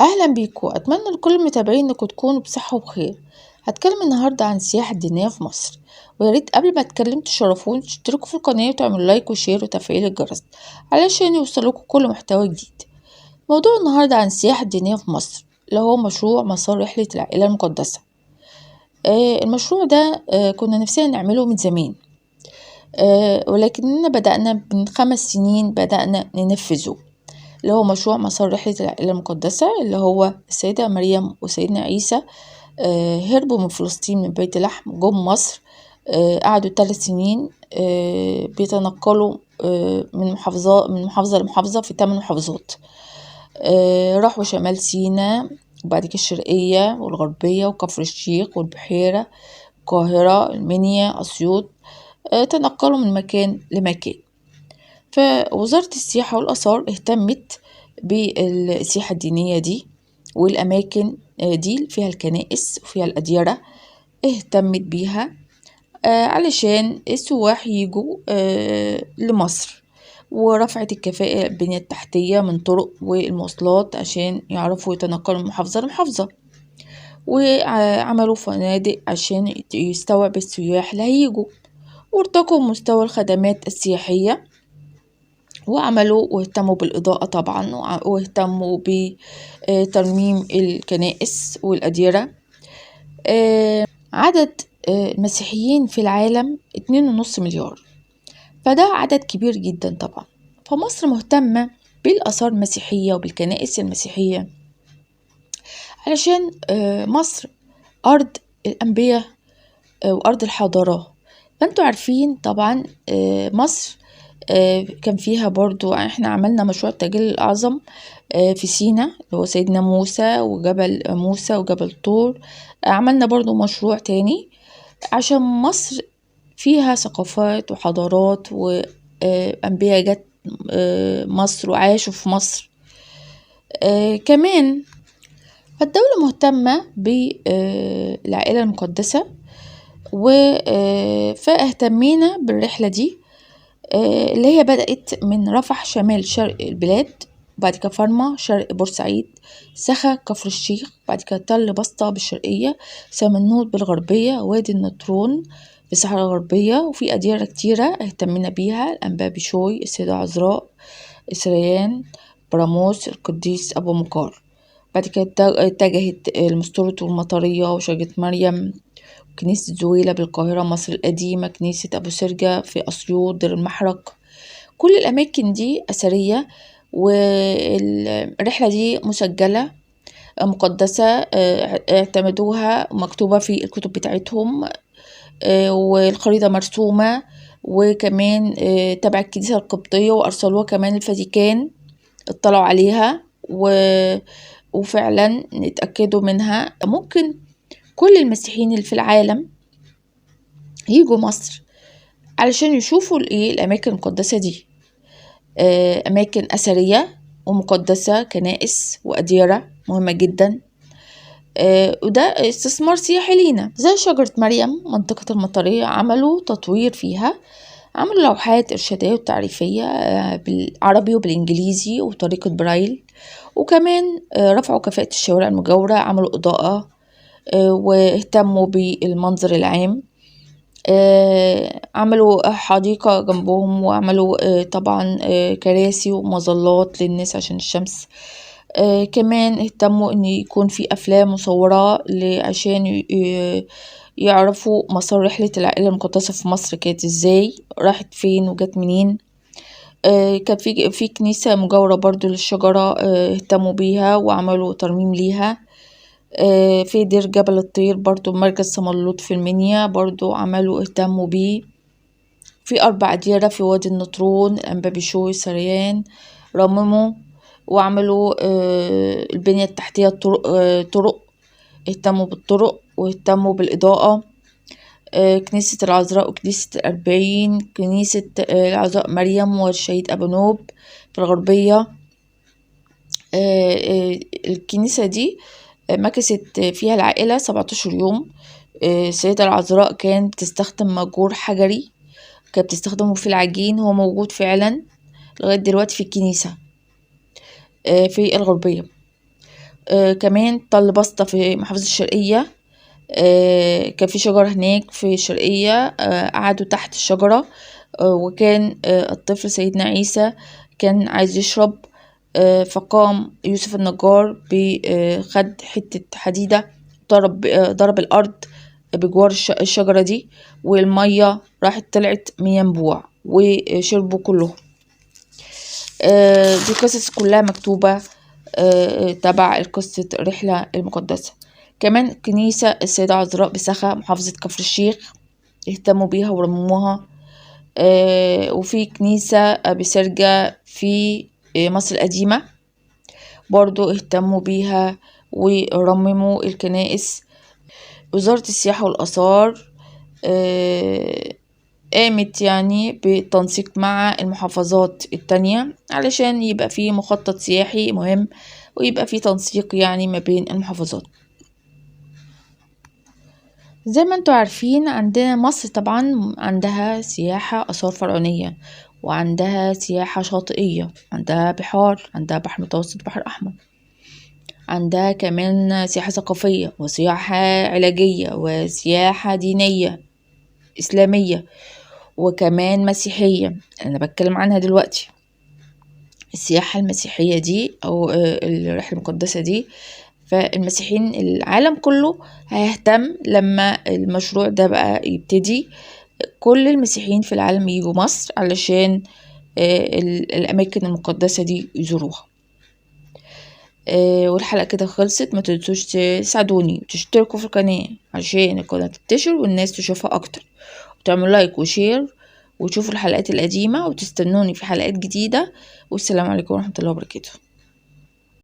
اهلا بيكم، اتمنى لكل المتابعين انكم تكونوا بصحة وبخير. هتكلم النهارده عن السياحة الدينية في مصر، ويا ريت قبل ما اتكلم تشرفوني تشتركوا في القناة وتعملوا like و share وتفعيل الجرس علشان يوصلكوا كل محتوى جديد. موضوع النهارده عن السياحة الدينية في مصر اللي هو مشروع مسار رحله العائلة المقدسة. المشروع ده كنا نفسنا نعمله من زمان، ولكننا بدأنا من 5 سنين بدأنا ننفذه، اللي هو مشروع مسار رحلة العائلة المقدسة، اللي هو السيدة مريم وسيدنا عيسى هربوا من فلسطين من بيت لحم، جم مصر، قعدوا 3 سنين بيتنقلوا من محافظة لمحافظة في 8 محافظات. راحوا شمال سيناء وبعد كده الشرقية والغربية وكفر الشيخ والبحيرة، القاهرة، المنيا، أسيوط، تنقلوا من مكان لمكان. فوزارة السياحة والآثار اهتمت بالسياحة الدينية دي والأماكن دي فيها الكنائس وفيها الأديرة، اهتمت بيها علشان السواح يجوا لمصر، ورفعت الكفاءة البنية التحتية من طرق والمواصلات عشان يعرفوا يتنقلوا من محافظة لمحافظة، وعملوا فنادق عشان يستوعب السياح اللي هيجوا، وارتقوا مستوى الخدمات السياحية، وعملوا واهتموا بالإضاءة طبعا، واهتموا بترميم الكنائس والأديرة. عدد المسيحيين في العالم 2.5 مليار، فده عدد كبير جدا طبعا. فمصر مهتمة بالآثار المسيحية وبالكنائس المسيحية علشان مصر أرض الأنبياء وأرض الحضارة. فانتوا عارفين طبعا مصر كان فيها برضو، احنا عملنا مشروع التجلي الأعظم في سينا اللي هو سيدنا موسى وجبل موسى وجبل طور. عملنا برضو مشروع تاني عشان مصر فيها ثقافات وحضارات وأنبياء جت مصر وعاشوا في مصر. كمان فالدولة مهتمة بالعائلة المقدسة، فاهتمينا بالرحلة دي اللي هي بدأت من رفح شمال شرق البلاد، وبعد كده فرما شرق بورسعيد، سخا كفر الشيخ، بعد كده تل بسطة بالشرقية، سمنود بالغربية، وادي النطرون في الصحراء الغربية. وفي أديرة كتيرة اهتمينا بيها، الأنبا بشوي، السيدة عذراء، سريان، براموس، القديس أبو مقار. بعد كده اتجهت المستورة والمطرية وشجرة مريم، كنيسة زويلة بالقاهرة مصر القديمة، كنيسة أبو سرجة في أسيوط، دير المحرق. كل الأماكن دي أثرية، والرحلة دي مسجلة مقدسة، اعتمدوها ومكتوبة في الكتب بتاعتهم، والخريطة مرسومة، وكمان تبع الكنيسة القبطية، وأرسلوها كمان الفاتيكان اطلعوا عليها وفعلا اتأكدوا منها. ممكن كل المسيحيين اللي في العالم يجوا مصر علشان يشوفوا الأماكن المقدسة دي، أماكن أثرية ومقدسة، كنائس وأديرة مهمة جدا، وده استثمار سياحي لينا. زي شجرة مريم منطقة المطرية عملوا تطوير فيها، عملوا لوحات إرشادية وتعريفية بالعربي وبالإنجليزي وطريقة برايل، وكمان رفعوا كفاءة الشوارع المجاورة، عملوا إضاءة، واهتموا بالمنظر العام، عملوا حديقة جنبهم، وعملوا طبعا كراسي ومظلات للناس عشان الشمس. كمان اهتموا ان يكون في افلام مصورة عشان يعرفوا مسار رحلة العائلة المقدسة في مصر كانت ازاي، راحت فين وجت منين. كان في كنيسة مجاورة برضو للشجرة، اهتموا بيها وعملوا ترميم ليها. في دير جبل الطير برضو مركز سملوط في المنيا برضو عملوا اهتموا بيه. في 4 أديرة في وادي النطرون، الأنبا بشوي، سريان، رمموا وعملوا البنية التحتية، طرق، اهتموا بالطرق واهتموا بالإضاءة. كنيسة العذراء وكنيسة الأربعين، كنيسة العذراء مريم والشهيد أبو نوب في الغربية. الكنيسة دي مكثت فيها العائلة 17 يوم. السيدة العذراء كانت بتستخدم ماجور حجري، كانت بتستخدمه في العجين، هو موجود فعلا لغاية دلوقتي في الكنيسة في الغربية. كمان طل بسطة في محافظة الشرقية، كان في شجرة هناك في الشرقية، قعدوا تحت الشجرة، وكان الطفل سيدنا عيسى كان عايز يشرب، فقام يوسف النجار بخد حتة حديدة ضرب الأرض بجوار الشجرة دي، والمية راحت طلعت من ينبوع وشربوا كلهم. دي قصص كلها مكتوبة تبع قصة الرحلة المقدسة. كمان كنيسة السيدة عذراء بسخا محافظة كفر الشيخ اهتموا بيها ورمموها. وفي كنيسة بسرجة في مصر القديمة برضو اهتموا بيها ورمموا الكنائس. وزارة السياحة والآثار قامت يعني بالتنسيق مع المحافظات التانية علشان يبقى في مخطط سياحي مهم، ويبقى في تنسيق يعني ما بين المحافظات. زي ما انتوا عارفين عندنا مصر طبعا عندها سياحة آثار فرعونية، وعندها سياحة شاطئية، عندها بحار، عندها بحر متوسط بحر أحمر، عندها كمان سياحة ثقافية وسياحة علاجية وسياحة دينية إسلامية وكمان مسيحية. أنا بتكلم عنها دلوقتي السياحة المسيحية دي أو الرحلة المقدسة دي. فالمسيحيين العالم كله هيهتم لما المشروع ده بقى يبتدي، كل المسيحيين في العالم يجوا مصر علشان الأماكن المقدسة دي يزوروها. والحلقة كده خلصت. ما تنسوش تساعدوني وتشتركوا في القناة عشان القناة تنتشر والناس تشوفها أكتر، وتعملوا like و share وتشوفوا الحلقات القديمة، وتستنوني في حلقات جديدة. والسلام عليكم ورحمة الله وبركاته.